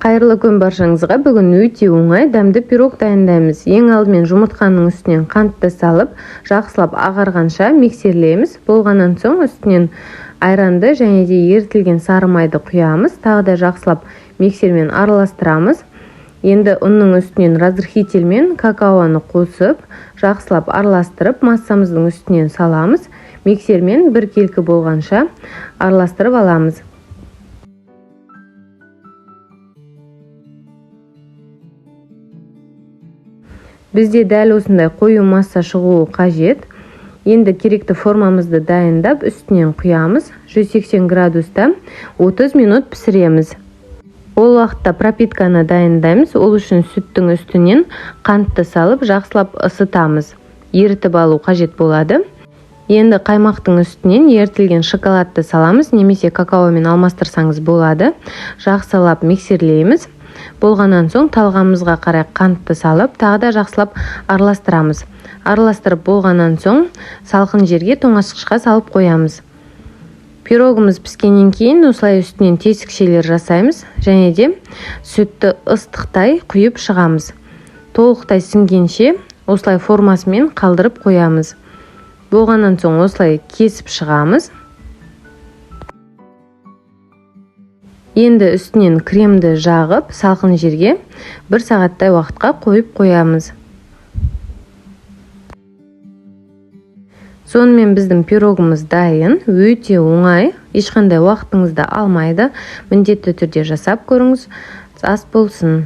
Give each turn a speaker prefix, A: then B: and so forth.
A: Қайырлы күн баршаңызға! Бүгін өте оңай дәмді пирог дайындаймыз. Ең алдымен жұмыртқаның үстінен қантты салып, жақсылап ағарғанша миксерлейміз. Болғаннан соң үстінен айранды және де ерітілген сары майды құямыз. Тағы да жақсылап миксермен араластырамыз. Енді ұнның үстінен разрыхительмен какаоны қосып, жақсылап араластырып, массамыздың үстінен саламыз. Миксермен біркелкі болғанша араластырып аламыз. Бізде дәл осындай қою масса шығуы қажет. Енді керекті формамызды дайындап, үстінен құямыз. 180 градуста 30 минут пісіреміз. Ол уақытта пропитканы дайындаймыз. Ол үшін сүттің үстінен қантты салып, жақсылап ысытамыз. Ерітіп алу қажет болады. Енді қаймақтың үстінен ерітілген шоколадты саламыз, немесе какаомен алмастырсаңыз болады. Жақсылап миксерлейміз. Болғаннан соң талғамымызға қарай қантты салып, тағы да жақсылап араластырамыз. Араластырып болғаннан соң салқын жерге, тоңазытқышқа салып қоямыз. Пирогымыз піскеннен кейін осылай үстінен тесікшелер жасаймыз және де сүтті ыстықтай құйып шығамыз. Толықтай сіңгенше осылай формасымен қалдырып қоямыз. Болғаннан соң осылай кесіп шығамыз. Енді үстінен кремді жағып, салқын жерге бір сағаттай уақытқа қойып қоямыз. Сонымен біздің пирогымыз дайын, өте оңай, ешқандай уақытыңызды алмайды. Міндетті түрде жасап көріңіз. Ас болсын.